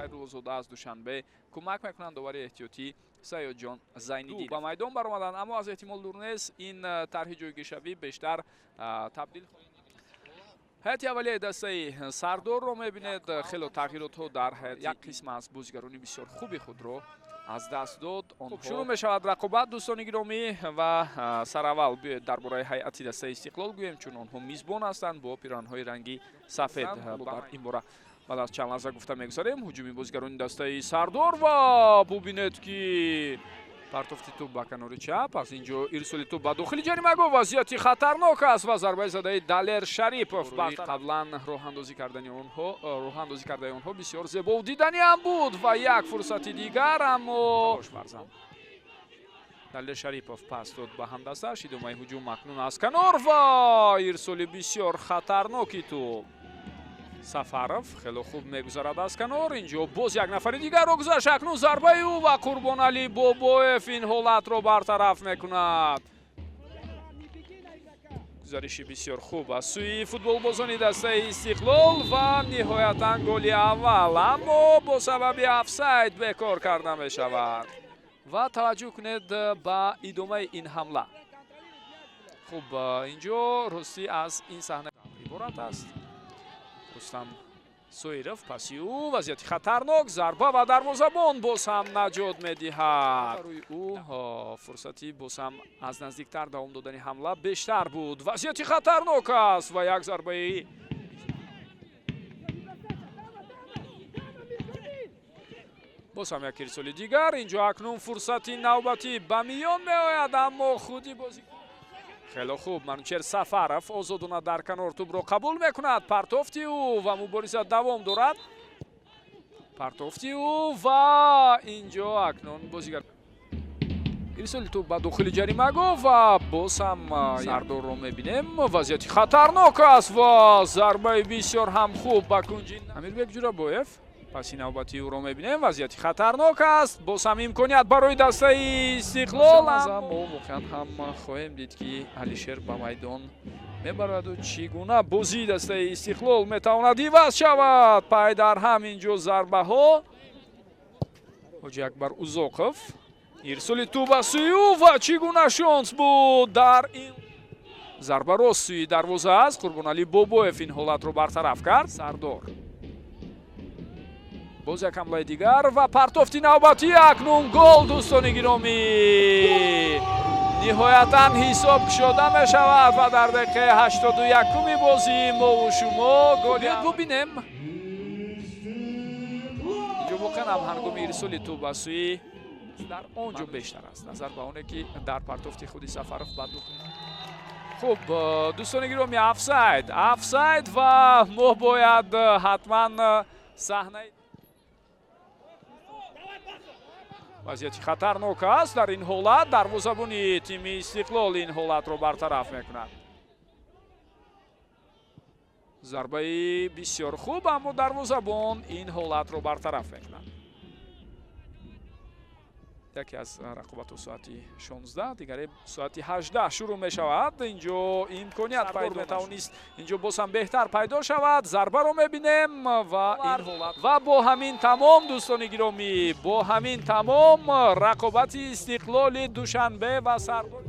Хайруллозода аз Душанбе кӯмак мекунанд. Довари эҳтиётӣ Саёдҷон Зайниддин. Ба майдон баромаданд, аммо аз эҳтимол дур нест, ин тарҳи ҷойгиршавӣ бештар табдил. Ҳайати аввалияи дастаи Сардорро мебинед. Хело тағйиротҳо дар ҳайат, як қисм аз бозигарони бисёр хуби худро аз даст дод. Шурӯъ мешавад рақобат, дӯстони гиромӣ, ва сараввал биёед, дар бораи ҳайати дастаи Истиқлол гӯем, чун онҳо мизбон ҳастанд бо пиранҳои ранги сафед. Дар ин бора баъд аз чанд лаҳза гуфта мегузарем. Ҳуҷуми бозигарони дастаи Сардор ва бубинед, ки партофти тӯб ба канори чап, аз ин ҷо ирсоли тӯб ба дохили ҷаримагоҳ, вазъияти хатарнок аст ва зарбаи задаи Далер Шарипов. Қаблан роҳандозӣ кардани онҳо, роҳандозӣ кардаи онҳо бисёр зебову диданӣ ҳам буд ва як фурсати дигар, аммо Далер Шарипов пас дод ба ҳамдасташ. Идомаи ҳуҷум акнун аз канор ва ирсоли бисёр хатарноки тӯб. Сафаров хело хуб мегузарад аз канор. Инҷо боз як нафари дигарро гузашт, акнун зарбаи ӯ ва Қурбоналӣ Бобоев ин ҳолатро бартараф мекунад. Гузариши бисёр хуб аз сӯи футболбозони дастаи Истиқлол ва ниҳоятан голи аввал, аммо бо сабаби офсайд бекор карда мешавад. Ва таваҷҷӯҳ кунед ба идомаи ин ҳамла. Хуб, инҷо ростӣ аз ин саҳна иборат аст. Рустам Соиров, паси ӯ, вазъияти хатарнок, зарба ва дарвозабон боз ҳам наҷот медиҳад. Барои ӯ фурсати боз ҳам аз наздиктар давом додани ҳамла бештар буд. Вазъияти хатарнок аст ва як зарбаи. Боз ҳам як ирсоли дигар. Инҷо акнун фурсати навбатӣ ба миён меояд, аммо худи бози. Хело хуб, Манучер Сафаров озодона дар канор тӯбро қабул мекунад. Партофти ӯ ва мубориза давом дорад. Партофти ӯ ва инҷо акнун бозигар, ирсоли тӯб ба дохили ҷаримагоҳ ва боз ҳам Сардорро мебинем. Вазъияти хатарнок аст ва зарбаи бисёр ҳам хуб ба кунҷи. Амирбек Ҷурабоев, паси навбати ӯро мебинем. Вазъияти хатарнок аст, боз ҳам имконият барои дастаи Истиқлол. Мо воқеан ҳам хоҳем дид, ки Алишер ба майдон мебарояду чӣ гуна бозии дастаи Истиқлол метавонад иваз шавад. Пай дар ҳам инҷо зарбаҳо. Ҳоҷи Акбар Узоқов, ирсоли тӯб ба сӯи ӯ ва чӣ гуна шонс буд дар ин зарба, рост сӯи дарвоза аст. Қурбоналӣ Бобоев ин ҳолатро бартараф кард. Сардор, боз як ҳамлаи дигар ва партофти навбатӣ, акнун гол, дӯстони гиромӣ! Ниҳоятан ҳисоб кушода мешавад ва дар дақиқаи 81-уми бозии мову шумо гол бубинем. Инҷо воқеан ҳам ҳангоми ирсоли тӯб ба сӯи дар он ҷо бештар аст, назар ба оне ки дар партофти худи Сафаров ба Хуб, дӯстони гиромӣ, офсайд, офсайд ва мо бояд ҳатман саҳнаи. Вазъияти хатарнок аст. Дар ин ҳолат дарвозабони тими Истиқлол ин ҳолатро бартараф мекунад. Зарбаи бисёр хуб, аммо дарвозабон ин ҳолатро бартараф мекунад. Яке аз рақобатҳо соати 16, дигаре соати 18 шурӯъ мешавад. Инҷо имконият пайдо метавонист, инҷо боз ҳам беҳтар пайдо шавад. Зарбаро мебинем ва ин ҳолат. Ва бо ҳамин тамом, дӯстони гиромӣ, бо ҳамин тамом рақобати Истиқлоли Душанбе ва Сардор.